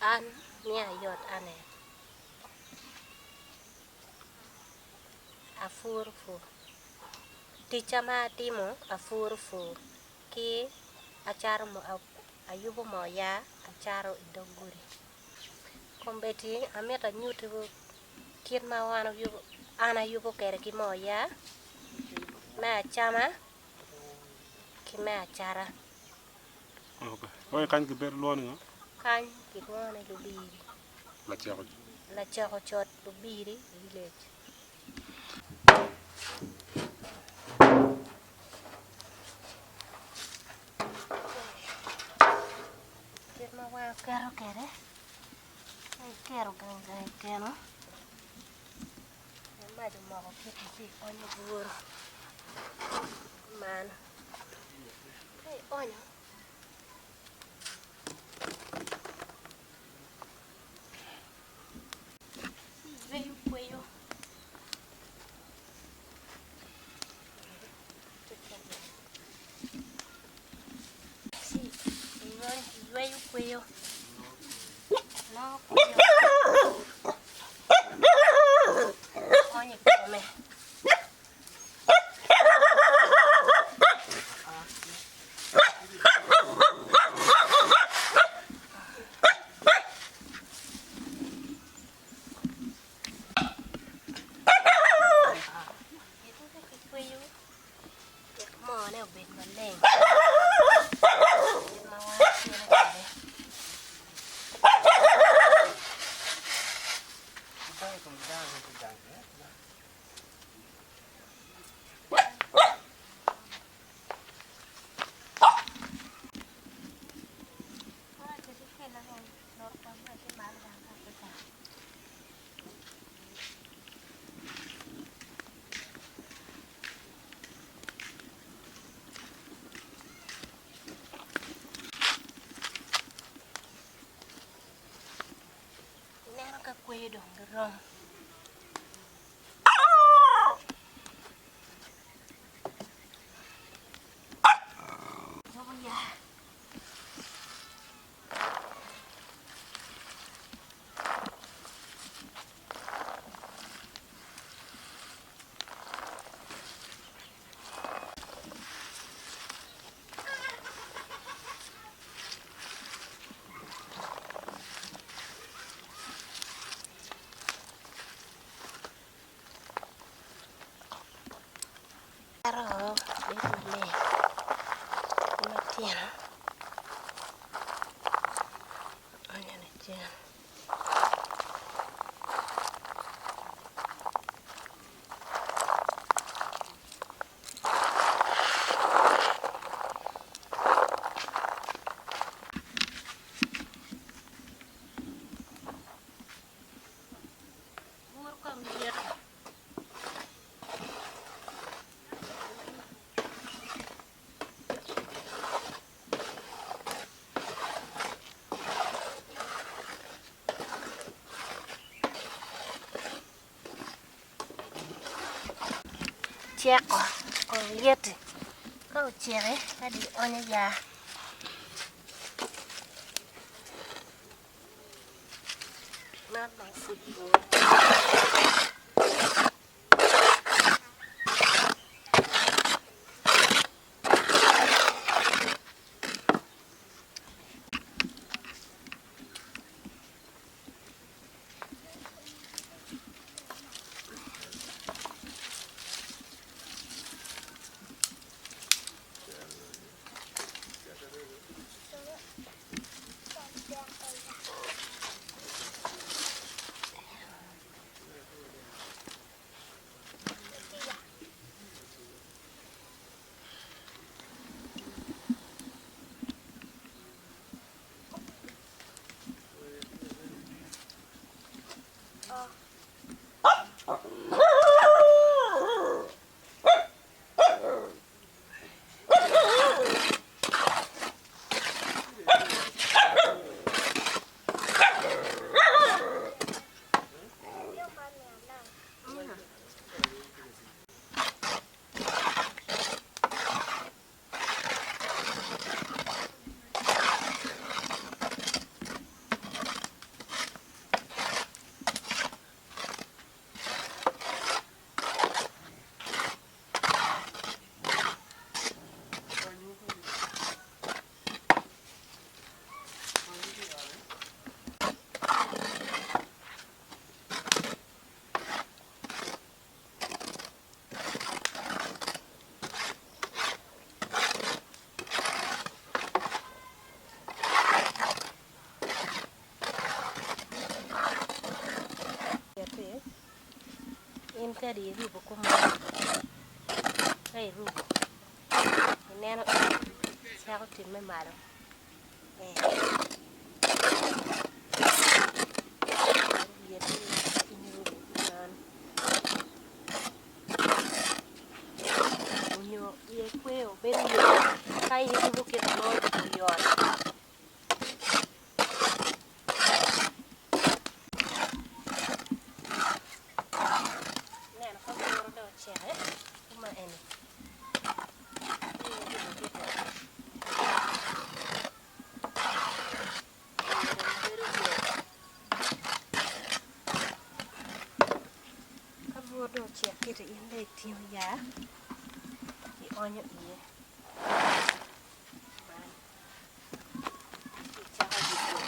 An niang ayot ane apuro pur ticca ma atimo apuro pur ki acato ayubo moo yaa acato i dog gudi kombeddi amito anyutiwu kit ma an ayubo kwede ki moo yaa me acama ki me acata. Kany kilwongo ni Lubiri, Laceko Cot Lubiri Village. Kit ma wan waketo kwede, ka iketo gang gang i keno, mac omoko kiti ci ionyo buru man. Ka ionyo ci iyweyo kweyo ci iyweyo kweyo nongo kweyo ionyo i kome. Wek moone obed maleng kit ma wan watimo kwede. Ineno ka kweyo dong girom. Yubo ya. Aroo bedo maleng ki matino onyo ni cen. Bur kom lyeto. Ceko kom lyeti ka oceki ka dong ionyo yaa. Man dong pud bur. Ka dong irubo kuman, ka irubo ineno cako timme malo Onyo iye kweyo bedo yot ka in irubo kit ma orubo yot. Ineno ka buru dong ocek kuma eni. Ka bur dong ocek kiti in dong itingo yaa ionyo iye man ci icako yubo.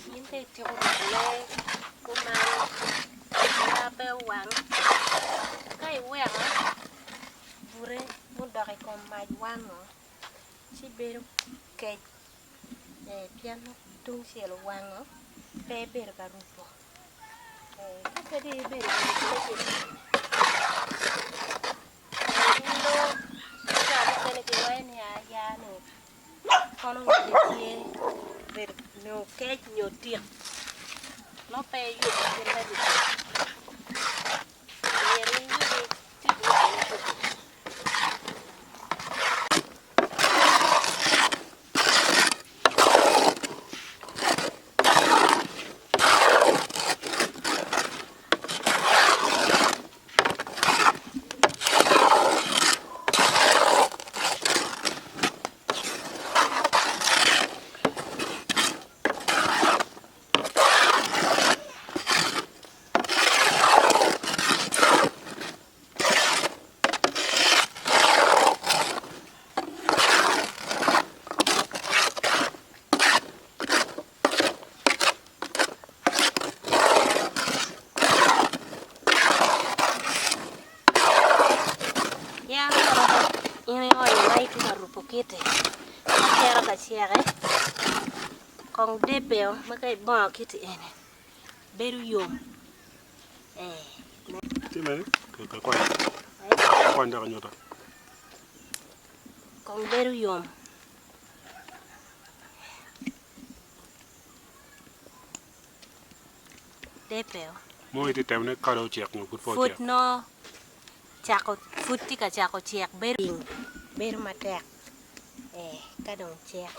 In ka ityeko rukone kuman ma pe owang, ka iweko bute mudok i kom mac wango ci bedo kec pien tungcel owango pe ibedo ka rubo ka pe dong ibedo ka rubone ci nongo ca mukene kiwaco ni aya ni Kono ngene tye bedo nyo kec nyo tik nongo pe iyubo kit me ruko myero iyubi tic me ruko. Yam kono in ionyo ma itye ka rubo kiti ka cito ka ceke kong debeo ma ka ibongo kiti eni bedo yom. Kong bedo yom. Debeo. Pud nongo cako pud tye ka cako cek bedo bedo matek ka dong cek.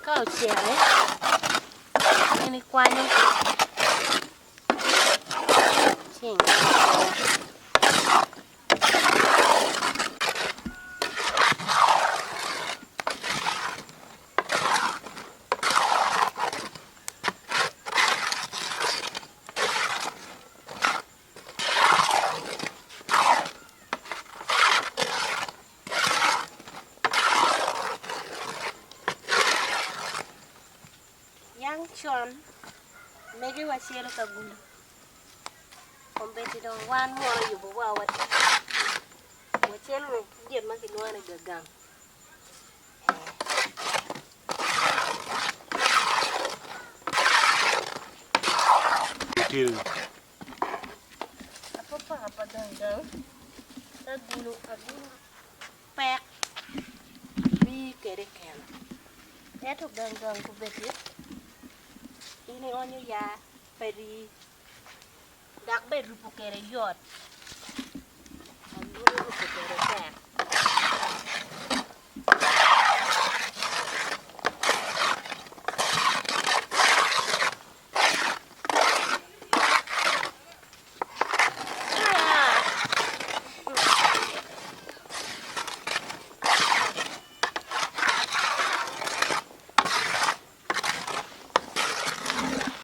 Ka ocek in ikwanyo ci ingolo. Yang con mege wacelo ka gulu Kombeddi dong wan mono oyubo wa wacelo gin ma kilwongo ni gagang. Otinoni. Apokapoka pa gang gang ki agulu, agulu pek rii kwede kene ento gang gang kobeddi in ionyo yaa pe rii dok bene rubo kwede yot agulu rubo kwede tek.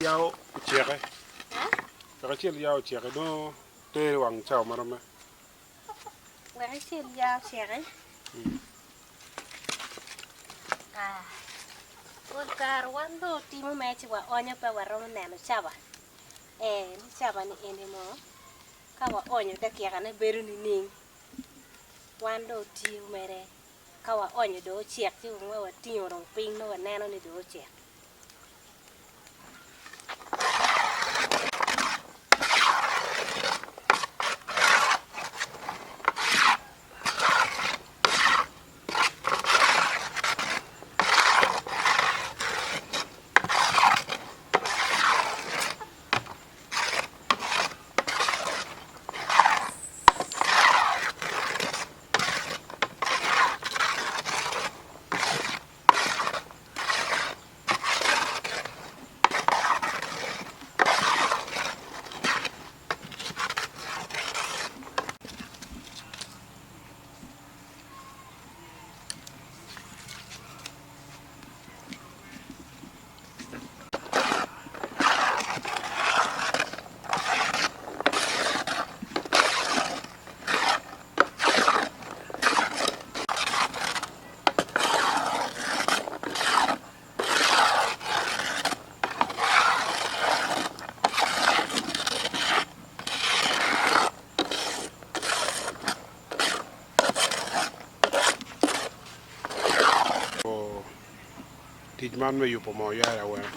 Yao oceke wek icel yao oceke nongo teri wang cawa maromme. Wek icel yao oceke Pol kare wan dong otimo mere ci waonyo pe waromo neno cawa ee ni cawa ni eni mo ka waonyo dakikane bedo nining wan dong otiyo mere ka waonyo dong ocek ci dong watingo dong piny nongo waneno ni dong ocek. Tic man me yubo moo yai awene.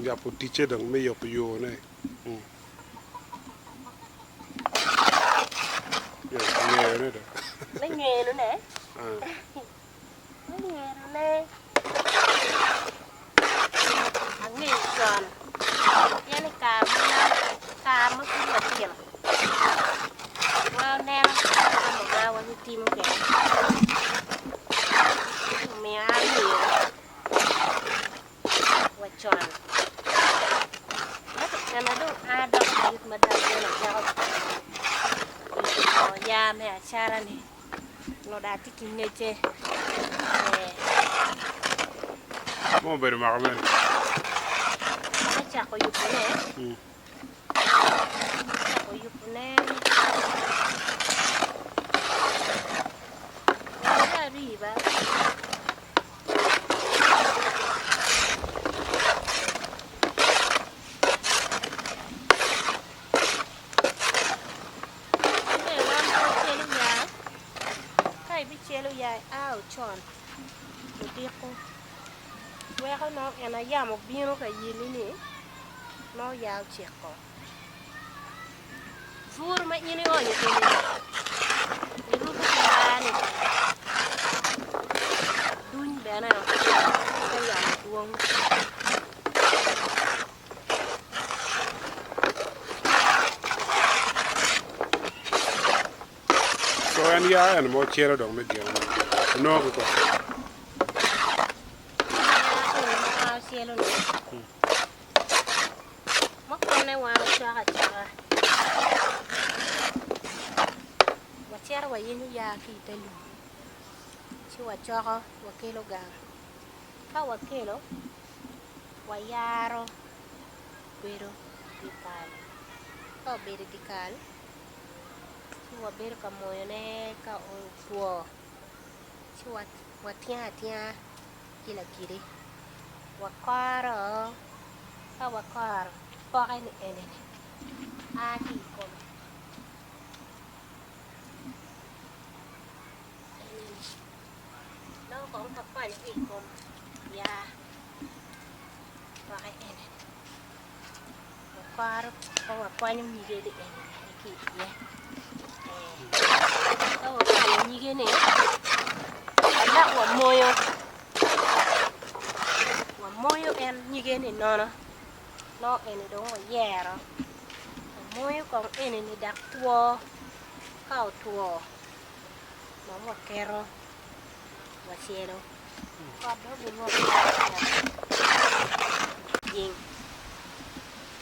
Yabo ticce dong me yubo yone. Ngeyone dong. Me ngeyone. Me ngeyone. Angeyo con. Pien i kare ma pud watino, waneno ka mamawa gitimo kwede. Omiyo angeyo wa con. Ento ena dong an adoko dit mada pien acako yubo yaa me acara-ni onongo dong atye ki ngecce. Ma obedo mwaka mene? Me cako yubone, acako yubone mwaka ariba. Ka ibicelo yaa ia con odiko weko nongo en yamo obino ka yeli-ni nongo yaa ociko Bur ma in ionyo eni iruko ki yaa-ni duny bene ka yamo dwong. Co en yaa eno ma ocelo dong me gin ni onongo ki kong. Yaa eni ma ocelo ni Mukene wan wacako acaka, wacito wayenyo yaa ki i te lum ci wacoko wakelo gang. Ka wakelo wayaro bedo dyekal, ka obedo dyekal ci wabedo ka moyone ka otwo ci watingo atinga ki lakidi wakoro. Ka wakoro poke ni eni-ni a ki i kome eni-ni nongo kong wakwanyo ki i kom yaa poke eni-ni wakoro ka wakwanyo nyige ni eni-ni ki iye ka wakwanyo nyige-ni dok wamoyo. Wamoyo en nyige ni nono nongo eni dong wayero wamoyo kong eni ni dok two ka otwo dong waketo wacelo kot dong gilwoko jing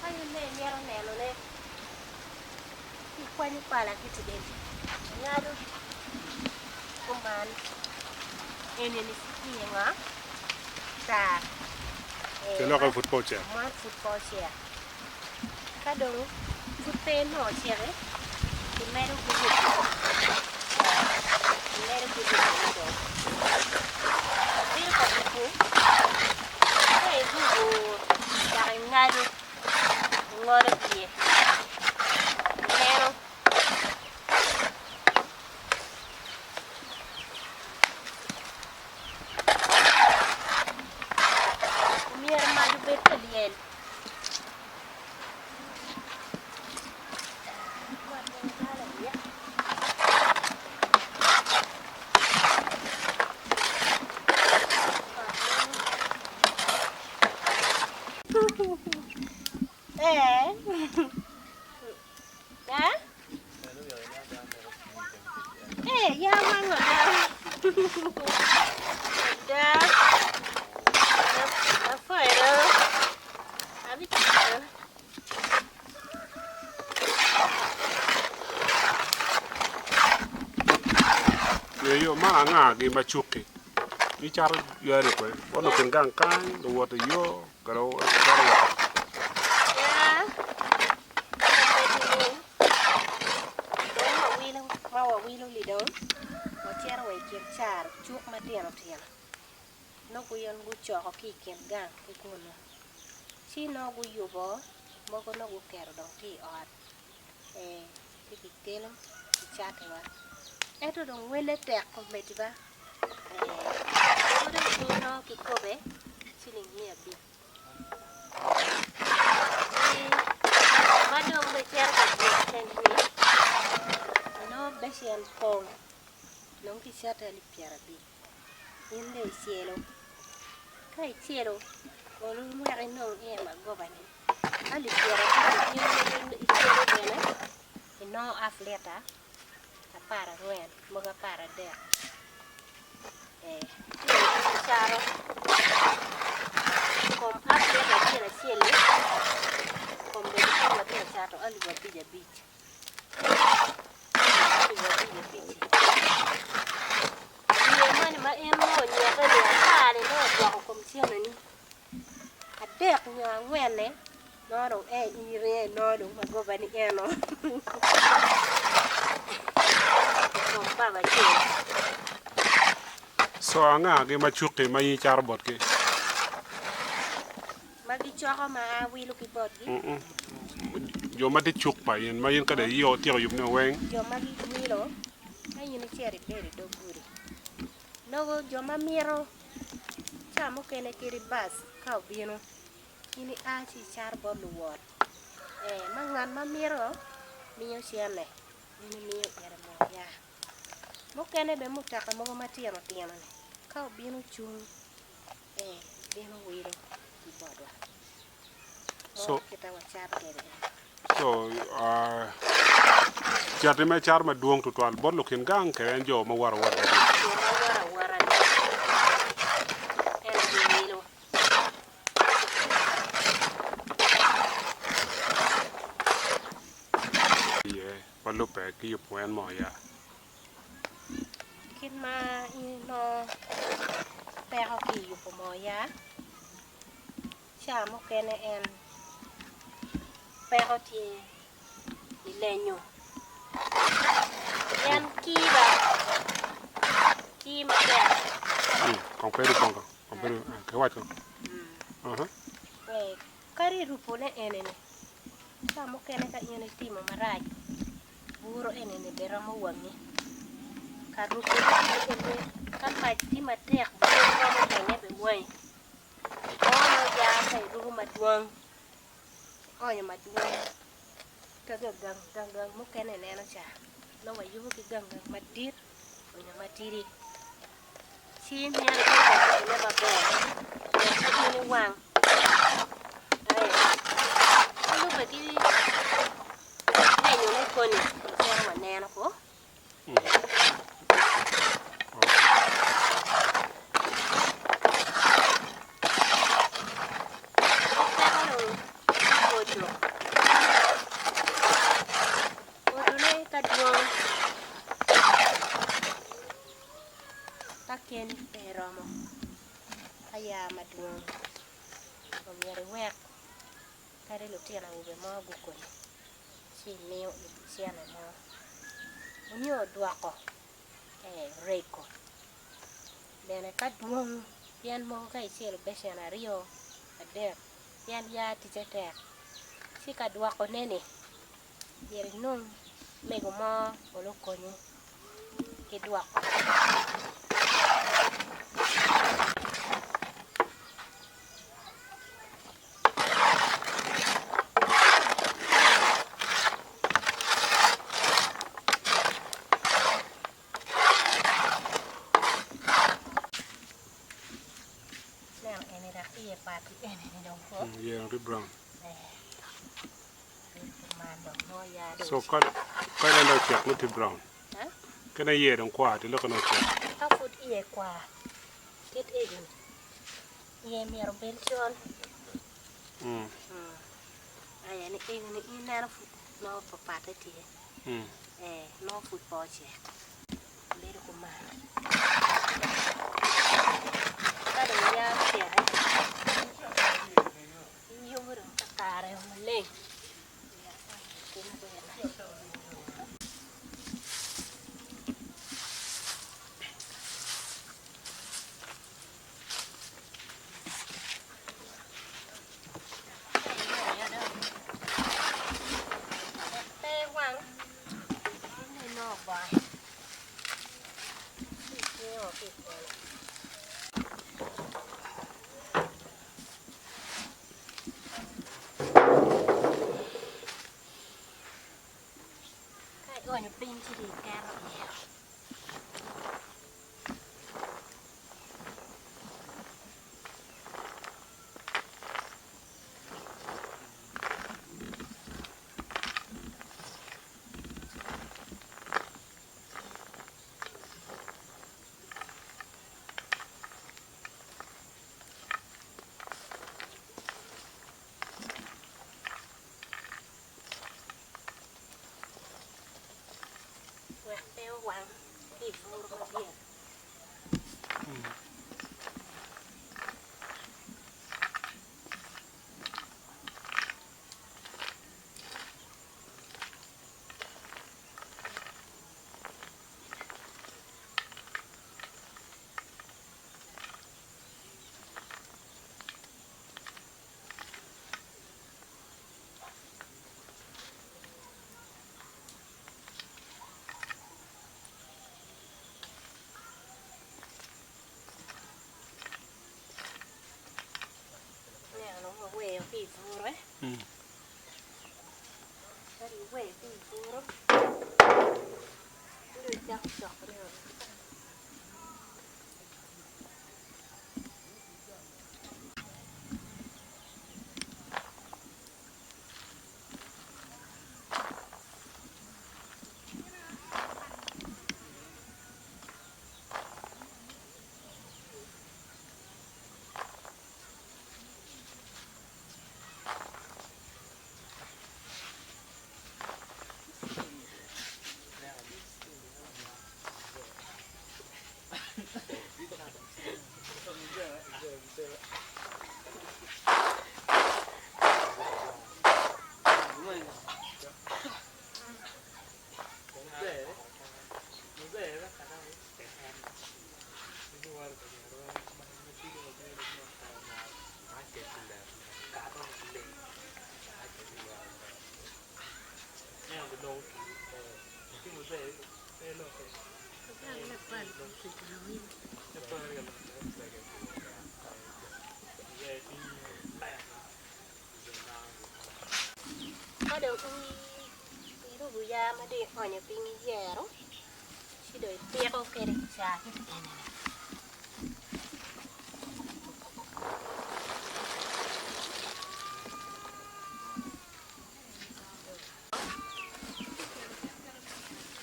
ka in dong imito nenone ci ikwanyo pala giti eni ingado kuman. Eni ni iye ngo? Tar. Te lokke pud pe ocek. Man pud pe ocek. Ka dong pud pe enongo oceki, kimedo ki rubo. Kimedo ki rubo dong. Bedo ka rubo, ka irubo dok ingado, ingolo wiye, ineno. Omyero mac obed ka lyel. Eh. Eh? Eh, ya wang ada. Ada. Apa ya? Abi kita. Yo yo ma anga gi ma cukki gicato ywani kwe wano kin gang kany luwot i yo kede cito woko. Ya, dong ma wawilo li dong wacito wa i kin caro cuk matino tino nongo gin gucoko ki i kin gang ki kunu ci nongo guyubo mogo nongo guketo dong tye i ot ee ci kikelo kicatiwa ento dong wele tek komedi ba ee mogo dong inongo kikobe ciling miya abic. Ma dong bene cito ka gwok keni-ni, onongo becen pong dong kicate alip pyerabic in dong icelo ka icelo kono wek inong iye magoba-ni alip pyerabic-ci in icelo bene inongo alf lita aparangwen mogo aparadek Caro kom alip acel acel-li kombeddi tye watye ka cato alip abic abic alip abic abic-ci wiye moni ma en nongo onyeke-ni ata-ni nongo odwoko kom cente-ni adek nyo angwen-ne nongo dong en in iringo inongo dong magoba-ni eno kom baba acel. Co anga-gi ma cukki ma in icato botgi? Ma gicoko ma awilo ki botgi? Jo ma tye cuk pa in ma in ka dong ityeko yubone weng. Jo ma giwilo ka in icito ibedo i dog gudi nongo jo ma mito ca mukene kadi bac ka obino In ia ci icato bot luwot, ee, ma ngat ma mito miyo cente, in imiyo ite moo ya. Mukene bene mutoka mogo matino tino-ni ka obino cung, ee, bino wilo ki botwa. So, Meno kit ma wacato kwede eni. so, cati ma icato madwong tutwal bot lukin gang kede en jo ma woto awota? Jo ma woto awota-ni en aye giwilo. Iye ma lubbe ki yubo en moo ya. Kit ma in inongo peko ki i yubo moo ya, ca mukene en peko tye i lenyo pien kii ba kii matek. Kong pe kong kong pe ki wac kong. Kadi i rupone eni-ni, ca mukene ka in itimo marac, buru eni-ni bene romo wangi. Ka rupone eni, ka mac tye matek buru romo menye bene wangi. Mo ma oya ka irupo madwong, ionyo madwong ka gang gang mukene ineno ca nongo wayubo ki gang gang madit onyo matidi. Ci myero ikone maber wek pe in iwang ma lubbe ki menyone koni macalo waneno ko. Peko dong odo, odone ka dwong. Ka keni pe iromo ka ya madwong, omyero iwek kadi lutino awobe mo gukonyi ci imiyo itgi cene mo nyo dwoko rego bene ka dwong pien mogo ka icelo becen aryo adek pien ya ticce tek ci ka dwokone-ni myero inong mego mo olo okonyi ki dwoko. Neno eni dok iye pat ki eni ni dong ko. Yero ki brown. So ka en dong ocek nongo tye brown. Ka dong iye dong kwar tye lok ni ocek. Ka pud iye kwar kit egi ni iye myero obed col. Aya ni egi ni ineno pud nongo papatte tye nongo pud pe ocek bedo kuman. Ka dong ya ocek Iyubo dong kakare maleng. Pe wang nino oboke. Ka ionyo piny ci dong iketo iye. Wek pe owang ki i buru malyet. Ineno waweyo ki i bure, ka iweyo ki i buru ci dong icako cokone. Ka dong irubo yaa ma dong ionyo piny iyero ci dong ipiko kwede i caa kit eni-ni.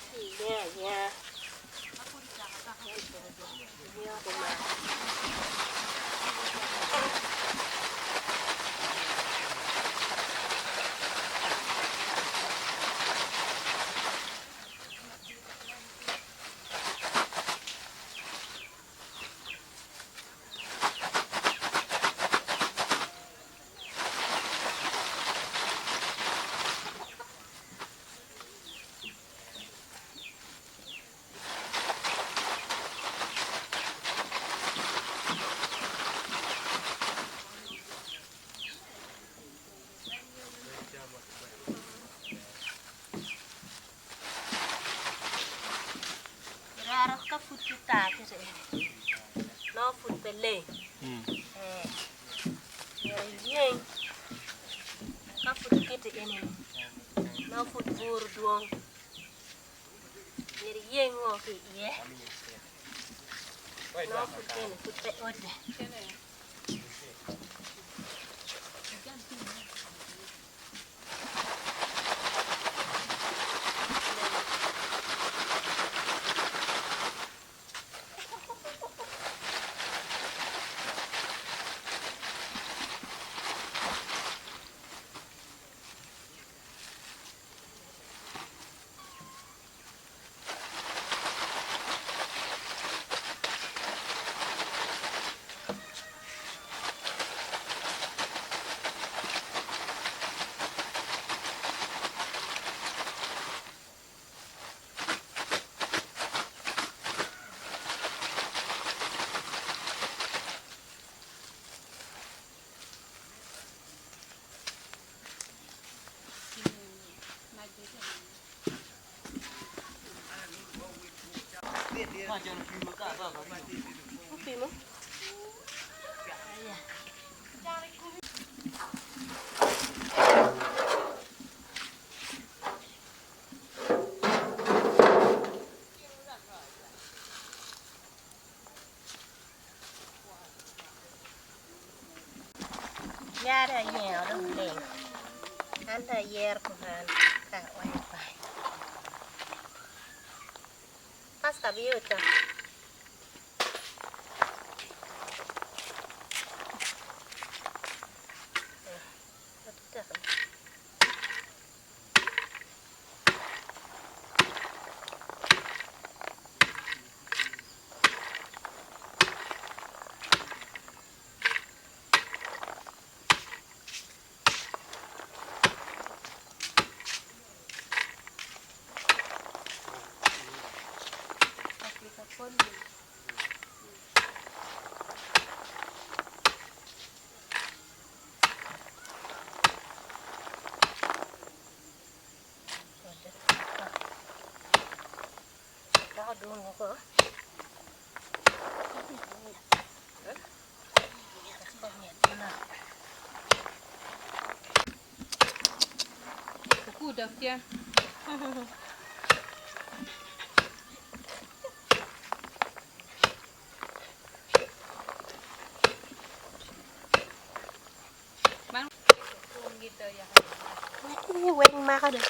Ci iyengo ayenga Yengo kuman. Iraro ka pud ki tar kiti eni nongo pud pe leng myero iyeng ka pud kiti eni nongo pud buru dwong myero iyeng ngo ki iye nongo pud eni pud pe ode. Yare ayengo dong leng an dong ayero kuman ka aonyo pany. Pasta biyuto. Weng mako do.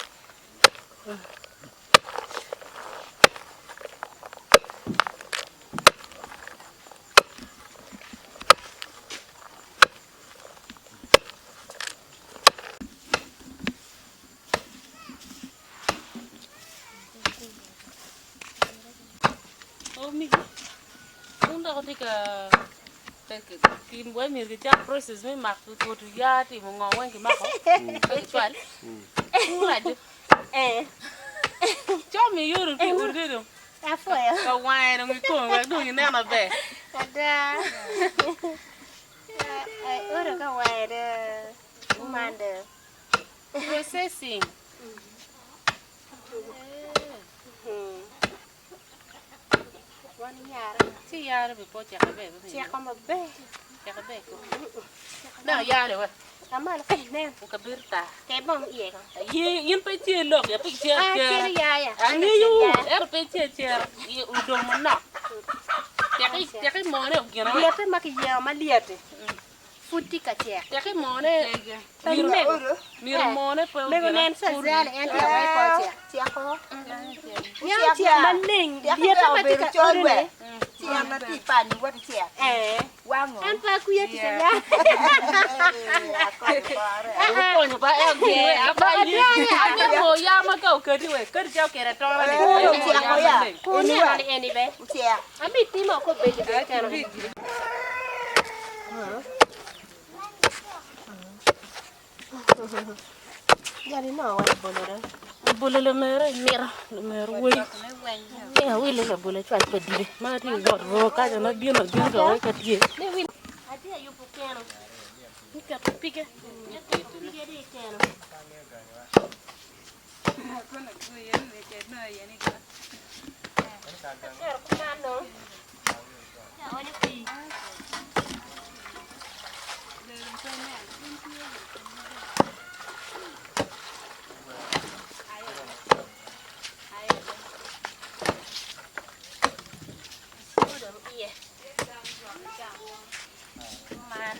Myero kicak process me mako kutu yaa timo ngo weng kimako ka kicwal co mi yoro ki udi dong ka wange dong ikome wek dong inen maber. Ada aoro ka wange dong man dong. Processing. Wan yare. Ci yare bi po ceko ber. Ceko maber. Ceko ber ko. Na yare we. Amalo ka inen. Okabir ta. Ke bong iye ko. Ye in pe tye lok ya pe tye Ah, cera. cero yaya. Angeyo ento pe tye cera. Ye odong manok. Teki teki mone ogino. Liete ma kiyengo maliet-ti pud tye ka cek. Teki mone. Pe mego. Myero mone pe Mego ogino. nen cazale en tye wai pe ocek. Ceko. Yam cek maleng. Liete ma tye ka ode-ni. Cek ma tye i pan-ni wot icek. Eh. Wango. En pe akwiya tic aya. Okonyo ba en gin aba ye. Anya mo ya ma ka oketi we. Kadi ca okere tona ni. Oceko ya. Kun neno ni eni be. Ocek. Ami timo ko bedo be keno. Jali no wa bolo do. Bolo lumere mito lumere woi. Eh awilo labolo cwal pa dibe. Ma tye got ro kaca ma bino bino ka wai ka tye. Ne wil. Atye ayubo keno. Iketo pige. Pige di keno. Atero kuman dong. Aonyo pii. Odong iye. Man.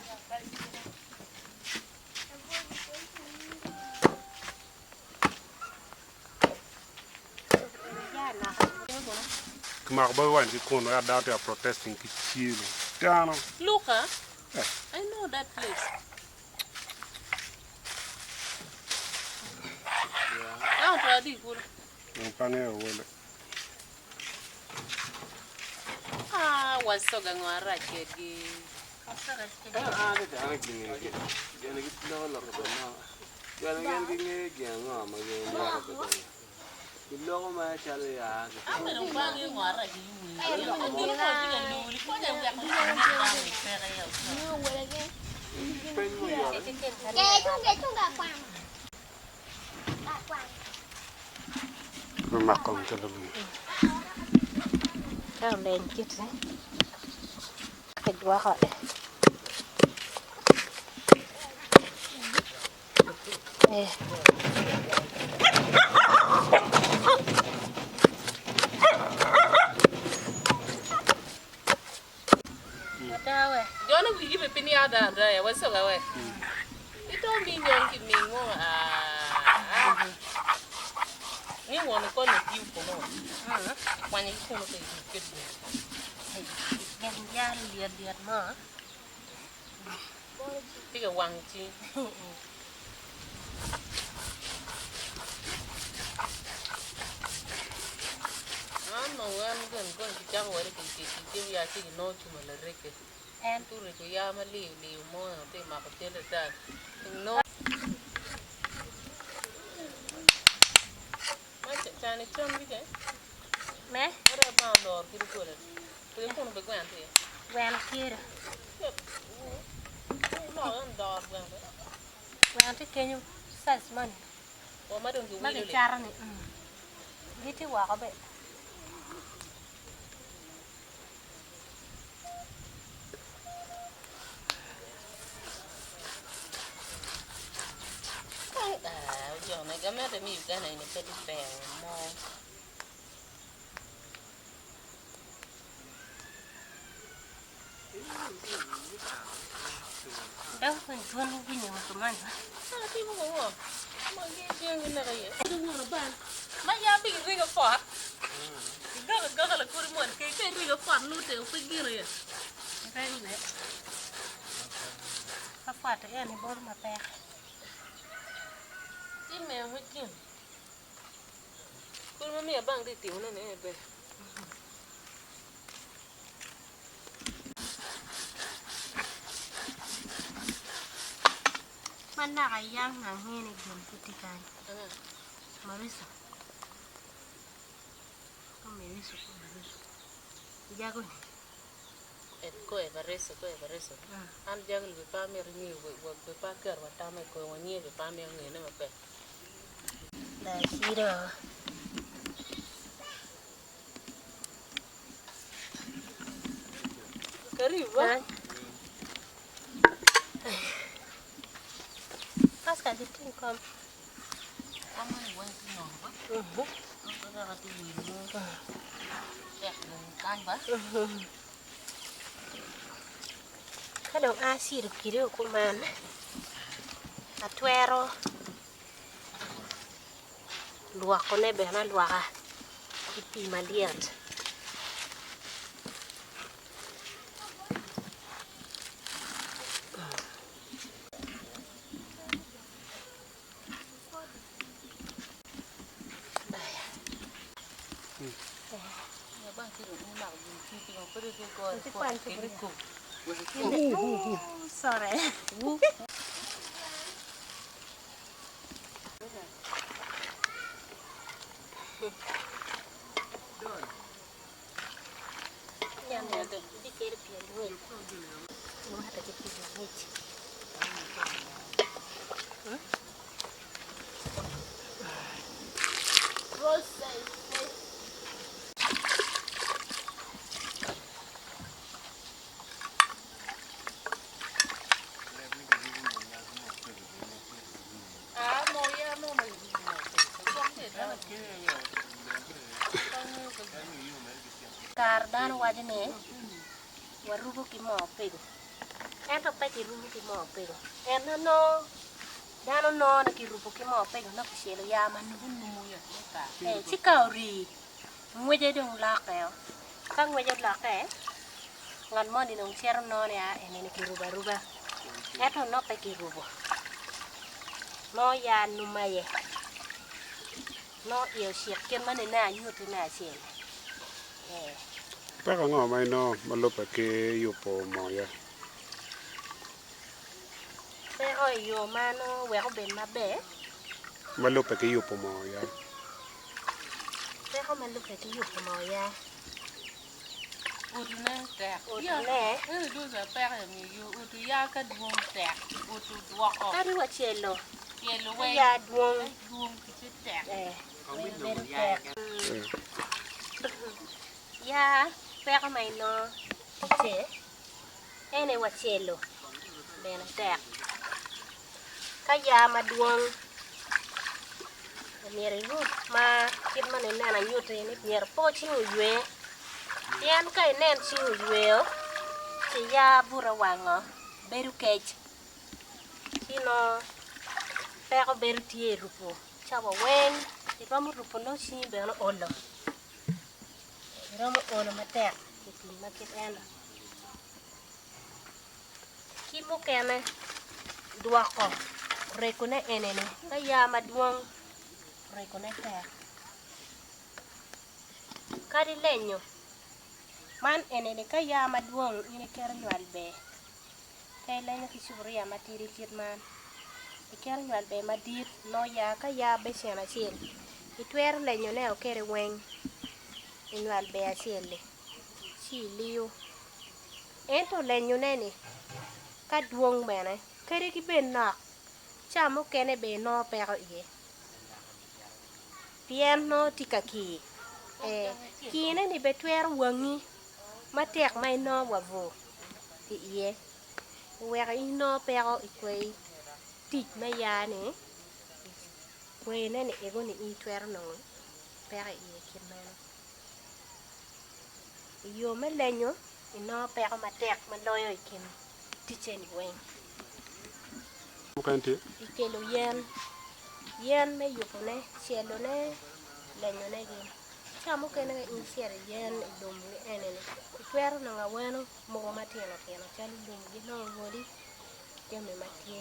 Kimako Bobi Wine ki kunu ento dano tye ka protesting ki cilo dano. Luka, I know that place. Dano to adi kulu. Dong pe angeyo wele. Ah, wasoga ngo arac kedgi. Me mako calo gin. Ka oleny kiti kidwoko eh. Adawe. Jono wigi be piny ada ada ya wasoga we. Ito mi nyon ki mi ngo ah. Ni wono kono tiu kono. Kwanyo ki kono ke ket. Gin yal liet liet mo. Tiga wang chi. An wan gon gon ki chako wari ki ki ki ki ya chi no chuma la reke. En Tu reko ya ma liu liu mo te mako chele ta. No. Ma chani cham gi ke. me Ora ba lor ki ko le. Te kono be gwen te. gweno kiro. No an dor gwen. Gweno tye kenyo size moni O ma dong ki ma wilo le. kicato ni. Gitye woko be. Ah, jone gamete mi Uganda ini peti fair mo. Dok kun twon winyo kumani. Ah, timo ko wo. Ma gi jengi na ye. Ma ya bi riga fot. Gaga gaga la kuri mon ke ke riga fot nu te pe giro ye. Reng ne. Ka fwato en i bor mapek. Ti me ho jin. Kuri ma mi abang di timo ne ne be. Ma naka yang angene gin pud tye kany. Marisa. Ko Meriso ko Mariso. Jago ni. Et ko e bareso ko e bareso. An jagl be pa mi ringi we be pa ker wa tame ko wa nye be pa mi ngene ma pe. Da shiro. Pascal iting kom. Ka dong acito kidi kuman, atwero lwokone bene alwoka ki pii malyet. Sorry. Kare dano waco ni warubo ki moo pego ento pe kirubo ki moo pego en nongo dano nongo ni kirubo ki moo pego nongo kicelo yaa ma numu ci ka orii ngwece dong lokke o ka ngwece olokke ngat moni dong cito nongo ni aa enini kirubo aruba ento nongo pe kirubo nongo yaa numu aye. Nongo iye ocik kit ma nene anyutti me acel-li. Ee. Peko ango ma inongo ma lubbe ki yubo moya? Peko i yo ma nongo wek obed maber. Ma lubbe ki yubo moya. Peko ma lubbe ki yubo moya. Utune tek. Utune. Ento ducu peko aye yo utu ya ka dwong tek utu dwoko. Kadi wa celo. Celo weng. Ya dwong. Dwong ticce tek. Bedo tek. Ya peko ma inongo ticce ene wa celo bene tek. Ka ya madwong myero irub ma kit ma ineno anyutti ni myero po cing oywe pien ka inen cing oyweo ci ya buto wango bedo kec ci nongo peko bedo tye i rubo cawa weng iromo rubo nongo cingi bene olo iromo olo matek i tic ma kit eno. Ki mukene dwoko rekone enini ka ya madwong rekone tek kadi lenyo man enini ka ya madwong in iketo nywal ber ka ilenyo ki cupuria matidi kit man iketo nywal ber madit nongo ya ka ya becen acel itwero lenyone o kede weng inywal ber acel-li ci iliyo. Ento lenyone-ni ka dwong bene kadi ki bed nok, ca mukene bene inongo peko iye pien nongo tye ka kir. Ee, kirne-ni bene twero wangi matek ma inongo wa bur ki iye oweko inongo peko i kwai tic me ya-ni, kwene-ni ego-ni in itwero nongo peko iye kit meno. I yo me lenyo, inongo peko matek ma loyo i kin ticce-ni weng. I kelo yen, yen me yubone, celone, lenyone gin. Ca mukene ka in icito i yen i lum ni eni-ni, itwero nongo aweno mogo matino tino calo lum ginongo ngoli jami ma tye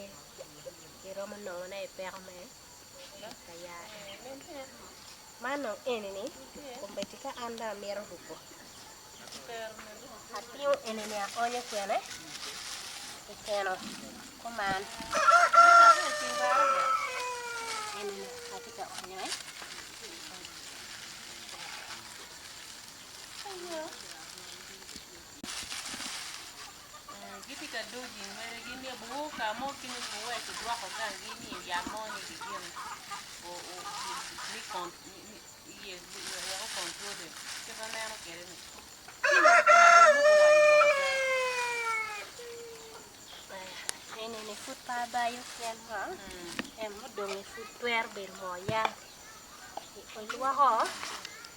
iromo nongone i peko me aya. Man dong eni-ni kombeddi ka an dong amito rubo atingo eni-ni aonyo kwene i keno kuman eni-ni atye ka onyone. Gitye ka dojing mere gin ni ka mo kine guweko gidwoko ganggi ni yat mo ni gigin ni wek o control kit ma aneno kwede ni. Eni pud pe abayo pien ngo, en mudongi pud twero bedo moo ya. Olwoko.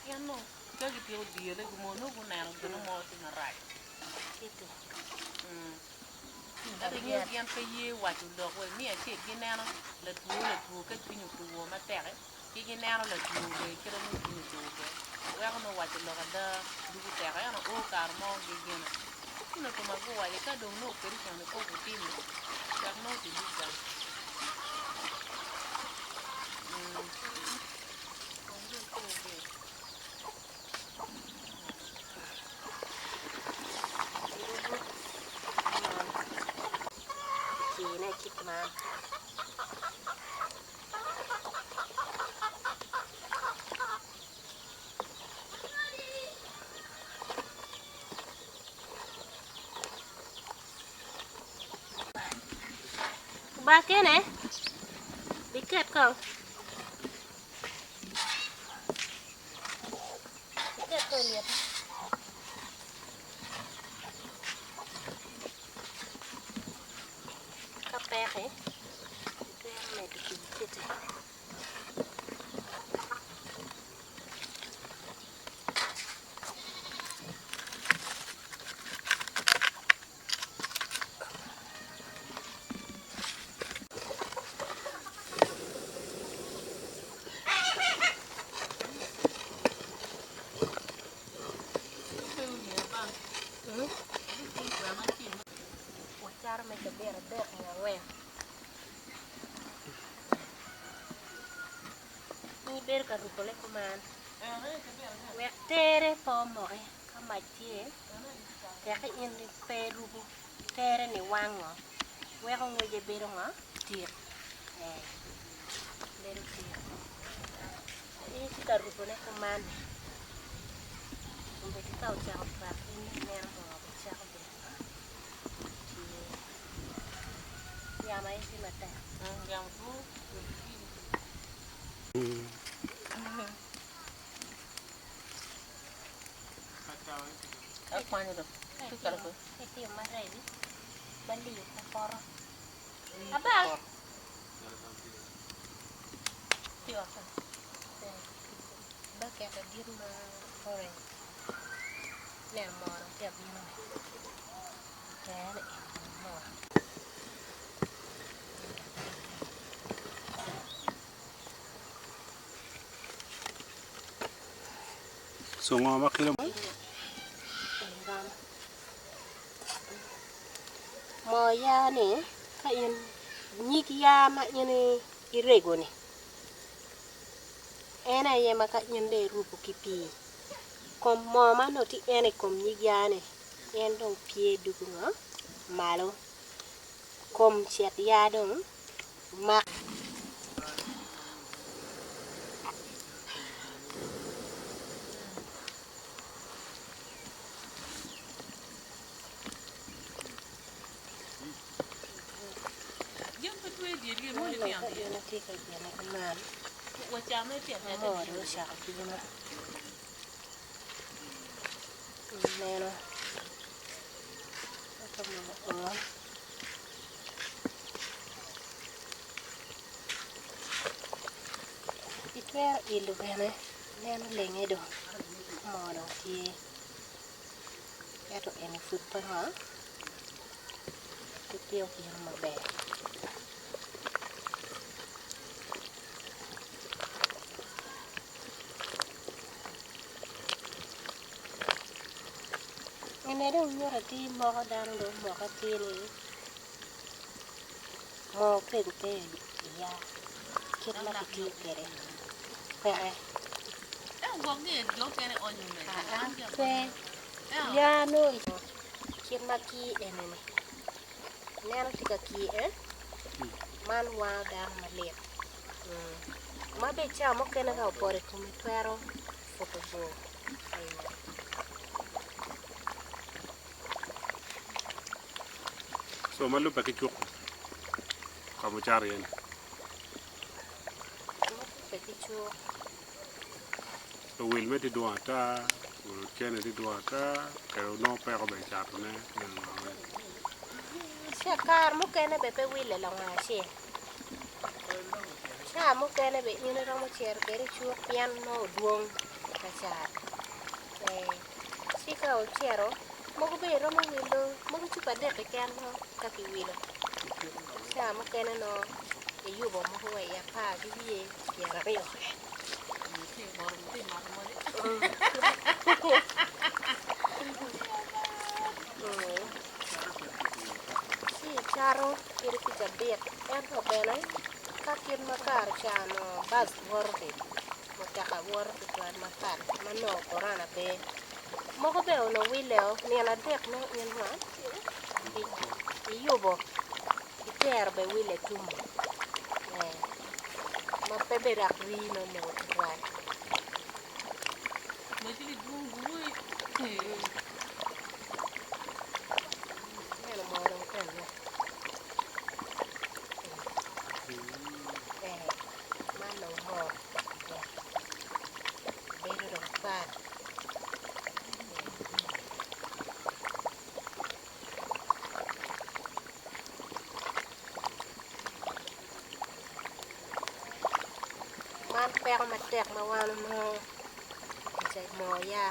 Pien nongo ka gityeko diyone gimo nongo guneno gin mo tye marac. Kiti. Ento ingeyo gin pe ye waco lok wa miyo acel gineno latwo latwo ka cwiny otwo matek ki gineno latwo bene kite ma cwiny otwo kwede weko nongo waco lok ada dugo tek ento o kare mo gigene ci nongo tuma guwaco ka dong nongo operation pe gutimo wek nongo kidug gang. Kine kit man. Ba kene biket kong. Ka peke, itwero medo pii kiti. Wacaro me cabit adek nyo angwen. In ibedo ka rukone kuman wek tere pe omoki. Ka mac tye, teke in pe irubo tere ni wango, weko ngwece bedo ngo? Tik. Ee, bedo tik. In itye ka rubone kuman ni, kombeddi ka ocako twak in ineno ngo bicako bedo ngo? Tye. Yamo aye tye matek. Yamo dwong. So ngo ma kelo Moo yaa ni ka in nyig yaa ma in irego ni en aye ma ka in dong irubo ki pii kom moo ma nongo tye en i kom nyig yaa ni en dong pye dugo ngo malo kom cet yaa dong mak. Itwero ilo bene ineno lenge dong moo dong tye ento eni pud pe ngo pe tye obino maber. Ene dong nyuto atir moko dano dong omoko atir ni Moo pego pe iya kit ma kitiyo kwede peke. Pe ya nongo kit ma kir eni-ni ineno tye ka kir eh man wango dano malit ma bene ca mukene ka opoto i komi twero puto bor. Co ma lubbe ki cuk ka mucato iye ni. Ma lubbe ki cuk. Luwil me tye dwong ata, cene tye dwong ata, kede onongo peko bene i catone. Ci kare mukene bene pe wille lango acel. Ca mukene bene in iromo cito kwede i cuk pien nongo odwong ka cat. Ci ka ocito mogo bene iromo wilo mogo cupa adek keken nongo ka kiwilo. Ca mukene nongo iyubo mogo wa i apar ki wiye pyeraryo. Ci icato kadi pi cabit ento bene ka kit ma kare ca onongo bac woto-ti mutoka woto tutwal mapat ma nongo korona pe mogo bene onongo wille-o nino adek nongo in iyubo itero bene wille tumo ma pe bene dok rii nongo mogo tutwal. Meno moo dong ene. Ee, man dong moo. Bedo dong pat. Man peko matek ma wan onongo i moo ya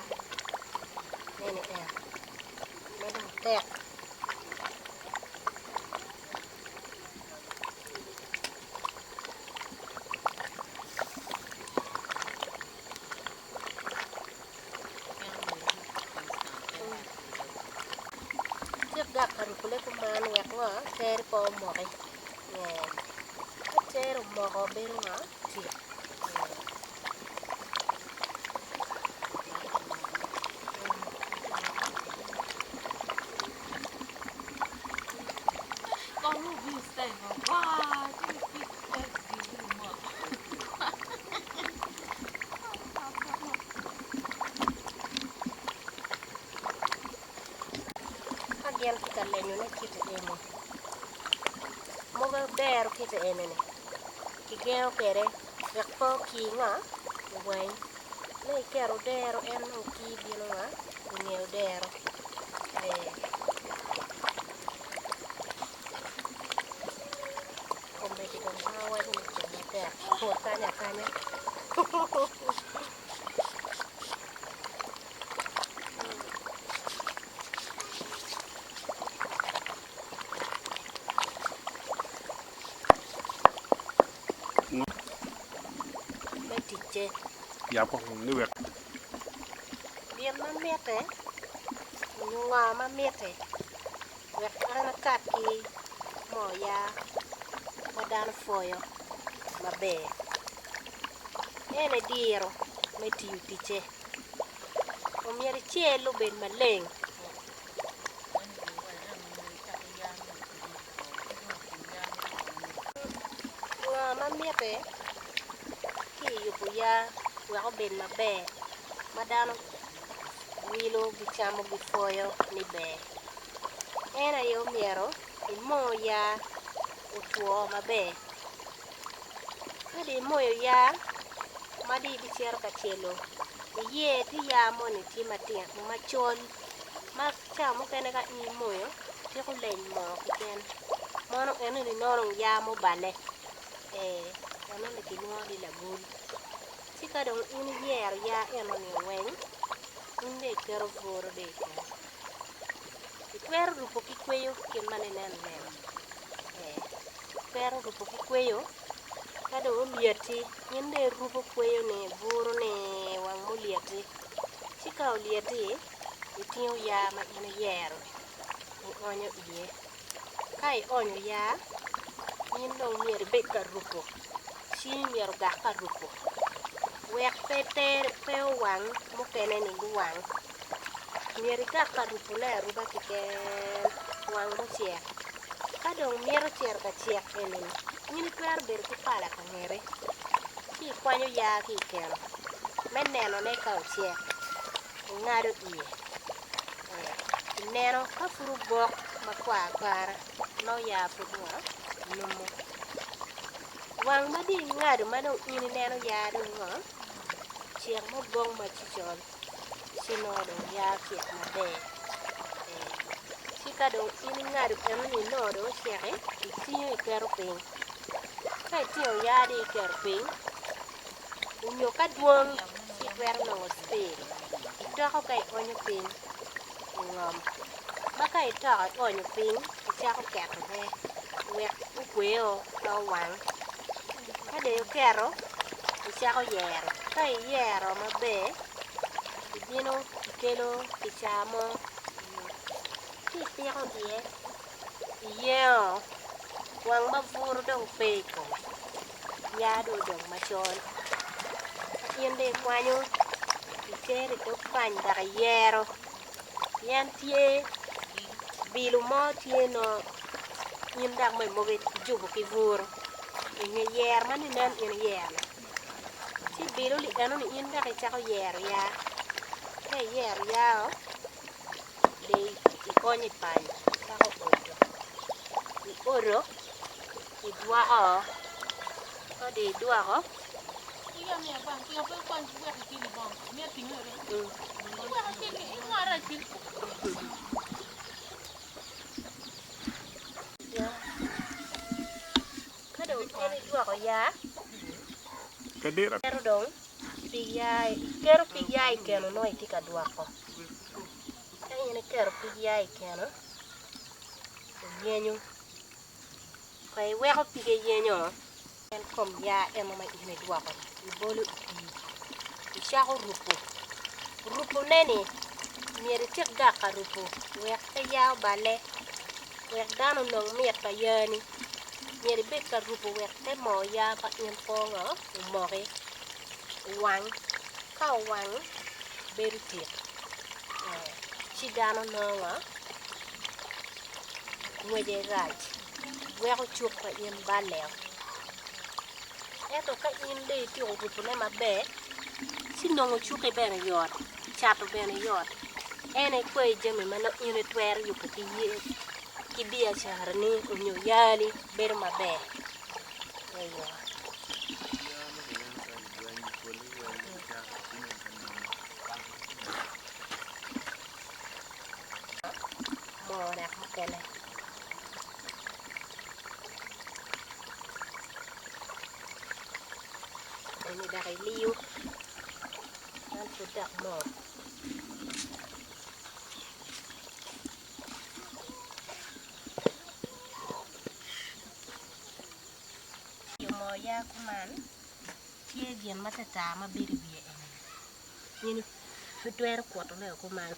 eni en ma dong tek. Cik gak ka rukone kuman wek ngo tere pe omoki ka tere omoko bedo ngo tik. Ka gin tye ka lenyone kiti eni, mogo dero kiti eni-ni kigengo kwede wek pe okir ngo owangi nongo iketo dero en nongo okir bino ngo inge odero ee. Kombeddi dong ma awaco ni cung matek pur kanya akanya. Me ticce. Yab kong ni wek. Gin ma mitte nyo ngo ma mitte Wek an akat ki moo ya ma dano pwoyo maber. En aye diro me tiyo ticce. Omyero icel obed maleng. Ngo ma mitte ki i yubo ya wek obed maber ma dano wilo gicamo gipwoyo ni ber? En aye omyero imo ya otwo maber. Ka dong imoyo ya ma dong ibicito ka celo iye ti ya moni tye matino macol ma ca mukene ka in imoyo tiko leny moo keken mono enoni nongo dong ya mubale ee enoni kilwongo ni labul ci ka dong in iyero ya enoni weng in dong iketo buru dong i kine. Itwero rubo ki kweyo kit ma ninen neno ee itwero rubo ki kweyo ka dong olyeti in dong irubo kweyo ni buru ni wang mulyeti ci ka olyeti itingo yaa ma in iyero ni ionyo iye ka ionyo yaa in dong myero ibed ka rubo cingi myero ogak ka rubo wek pe tere pe owang mukene ni guwang. Myero igak ka rubone aruba keken wang mucek. Ka dong mito cito ka cek eni-ni, in itwero bedo ki pala ka ngeti ci ikwanyo yaa ki i keno me nenone ka ocek, ingado iye, ineno ka pud obok makwar akwara nongo yaa pud numu. Wang ma dong ingado ma dong in ineno yaa dong ngo, cek mubong macocol. ci nongo dong ya cek maber. Ci ka. ka dong in ingado enoni inongo dong ocek-ki, itingo iketo piny. Ka itingo yaa dong iketo piny, onyo ka dwong ci itwero nongo spade itoko ka ionyo piny ingom. Ma ka itoko ionyo piny icako ketone wek okweo pe owang. Ka dong iketo icako yero, ka iyero maber ibino ikelo kicaa mo ci ipiko iye iyengo wang ma buru dong pe i kome yaa dong odong macol ka in dong ikwanyo itero i dog pany dok iyero pien tye bilo mo tye nongo in dok mo imogo ijubo ki buru inge yero ma ninen in iyero-ni ci bilo li enoni in dok icako yero yaa ka iyero yaa dong ionyo i pany icako odo iodo idwoko ka dong idwoko Ka dong in idwoko yaa, iketo dong pig yaa, iketo pig yaa i keno nongo itye ka dwoko. Ka in iketo pig yaa i keno, oyenyo, ka iweko pige yenyo, en kom yaa eno ma in idwoko-ni ibolo i pii, icako rupo. Rupone-ni myero itik gak ka rupo wek pe yaa oballe, wek dano onong mit pa yaani. Myero ibed ka rupo wek te moo yaa pa in pe ongo omoki, owang. Ka owang bedo tik ci dano nongo ngwece rac weko cuk pa in balle-o. Ento ka in dong ityeko rupone maber, ci nongo cukki bene yot, cato bene yot. En aye kwayi jami ma nongo in itwero yubo ki biacarani nyo yali bedo maber. Moo dok mukene. Eni dok iliyo man pud dok moo. Yo moo ya kuman tye gin ma tartar ma bedo i wiye eni in itwero kutone kuman.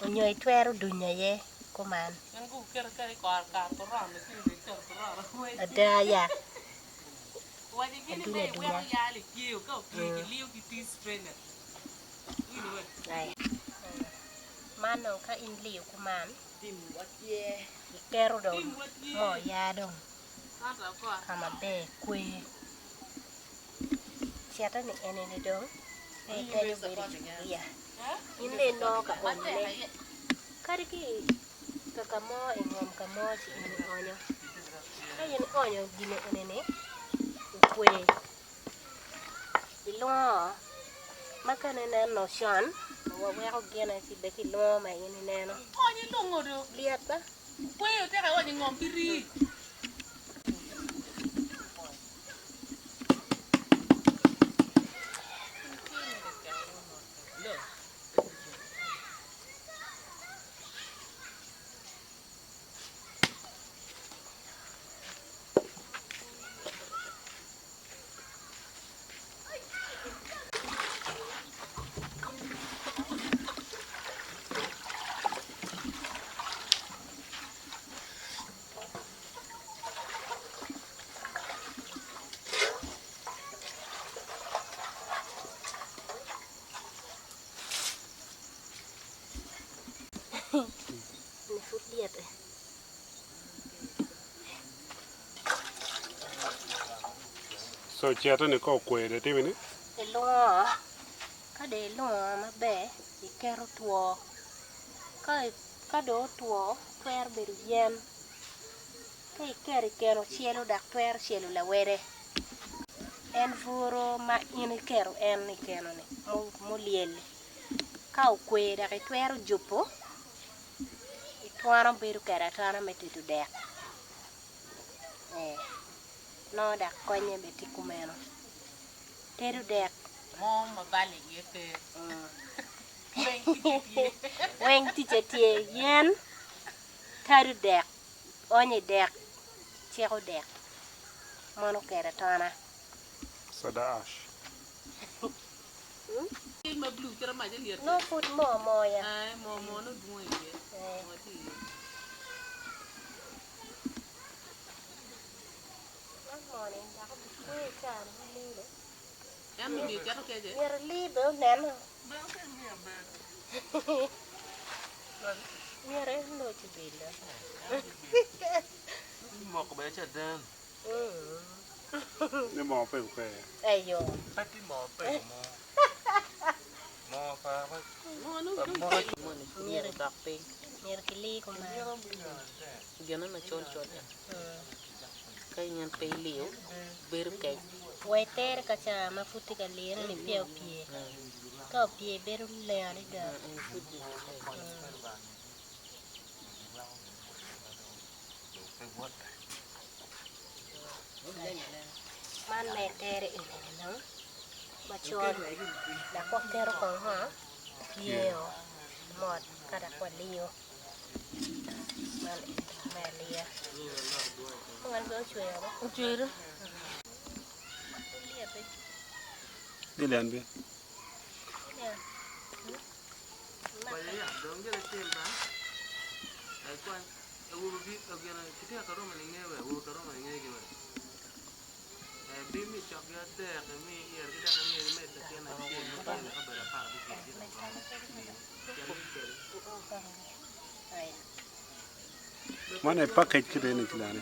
Onyo itwero dunyo iye kuman. Ada ya. Adunya adunya. Man dong ka in iliyo kuman, iketo dong moo ya dong ka maber kwer. Cite ni enini dong pe itenyo bedo i cupuria. In dong inongo ka onyone kadi ki i kaka mo i ngom ka mo ci in ionyo. Ka in ionyo gine enini okwe ilwongo ma ka ineno con waweko gine ci bed kilwongo ma in ineno lyet ba. Ni pud lyet-ti. So cete-ni ka okwede timi ni? Ilwongo, ka dong ilwongo maber iketo two. Ka dong otwo twero bedo yen, ka iketo i keno celo dok twero celo lawede. En buru ma in iketo en i keno-ni mulyel-li. Ka okwe dok itwero jubo, itwono bedo kwede atwona me tedo dek. Ee, nongo dok konye bene tye kumeno. Tedo dek. Mo ma bal iye pe. Weng ticce tye. Weng ticce tye. Yen tado dek, onyo i dek, ciko dek. Mono oketo atona. Soda ash. Nongo pud moo moya. Man moo-ni dok obikwe caa-ni ma lilo. Myero ili bene oneno. Myero en loc obilo. Ni moo pe okwe. Eyo. Pe tye moo pe mo. Moo pa Myero odok piny. Myero kilir kuman. Gine macol col en. Ka in pe iliyo, bedo kec. Wa itere ka ca ma pud tye ka lire ni peya opye. Ka opye bedo leng adada. Man me tere eni dong macol dok waketo kong ngo pyeo mot ka dok waliyo man eni dong me aliya man bene ocwero ba Ocwero. Gillian bi. Man aye package kite ni kilane.